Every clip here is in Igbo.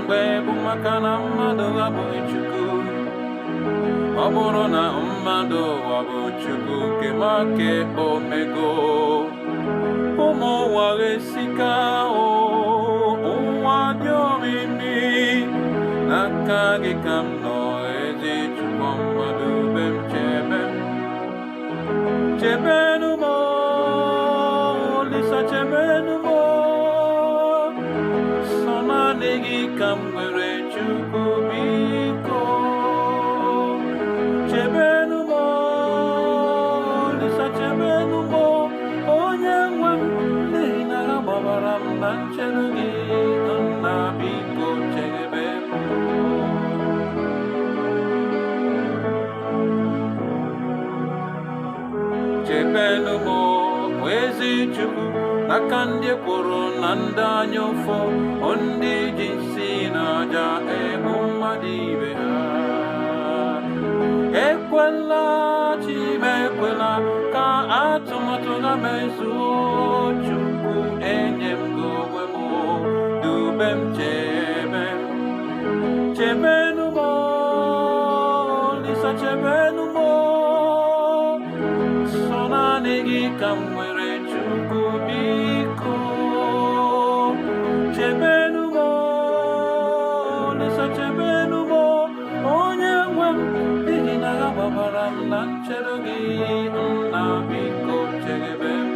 mgbe bụ maka na mmadụ abụghị Chukwu. Ọ bụrụ na mmadụ ụwa bụ Chukwu nke maka omego, ụmụ ụwa esika o, ụwa dị omimi. N'aka gị ka m nọ, ezi Chukwu, mmadụ be m, chebe m, chebenu m, Olisa, chebenu m. Sọ naanị gị ka m nwere, Chukwu, biko chebenu m, Olisa, chebenu m, onye nwe m, n'ihi na ha gbabara m na nchedo gị. Nna, biko chebe m. Chebenu m, ezi Chukwu, n'aka ndị ekworo na ndị anya ụfụ, ndị ji nsi na aja egbu mmadụ ibe ha. Ekwela, Chime, ekwela ka atụmatụ ha mezuo. Chukwu, enye m gị onwe m, dube m, chebe m, chebenu m, Olisa, chebenu m. Sọ naanị gị ka m nwere, Chukwu, biko chebenu m, Olisa, chebenu m, onye nwe m, n'ihi na ha gbabara m na nchedo gị. Nna, biko chebe m.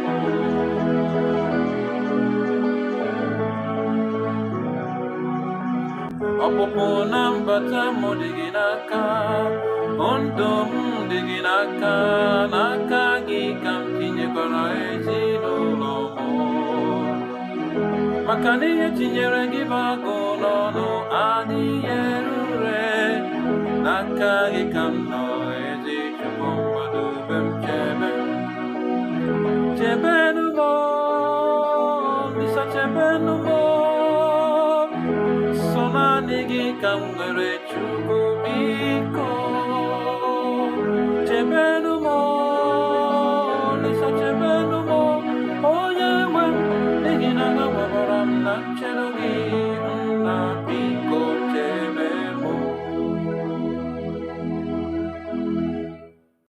Ọpụpụ na mbata m dị gị n'aka, ndụ m dị gị n'aka, n'aka gị ka m tinyekwara ezinụlọ m, maka na ihe tinyere gị bụ agụ n'ọnụ adịghị ere ure. N'aka gị ka m nọ, ezi Chukwu, mmadụ be m, chebe m, chebenu m, Olisa, chebenu m. Sọ naanị gị ka m nwere, Chukwu, biko chebenu m, Olisa, chebenu m, onye nwe m, n'ihi na ha gbabara m na nchedo gị. Nna, biko.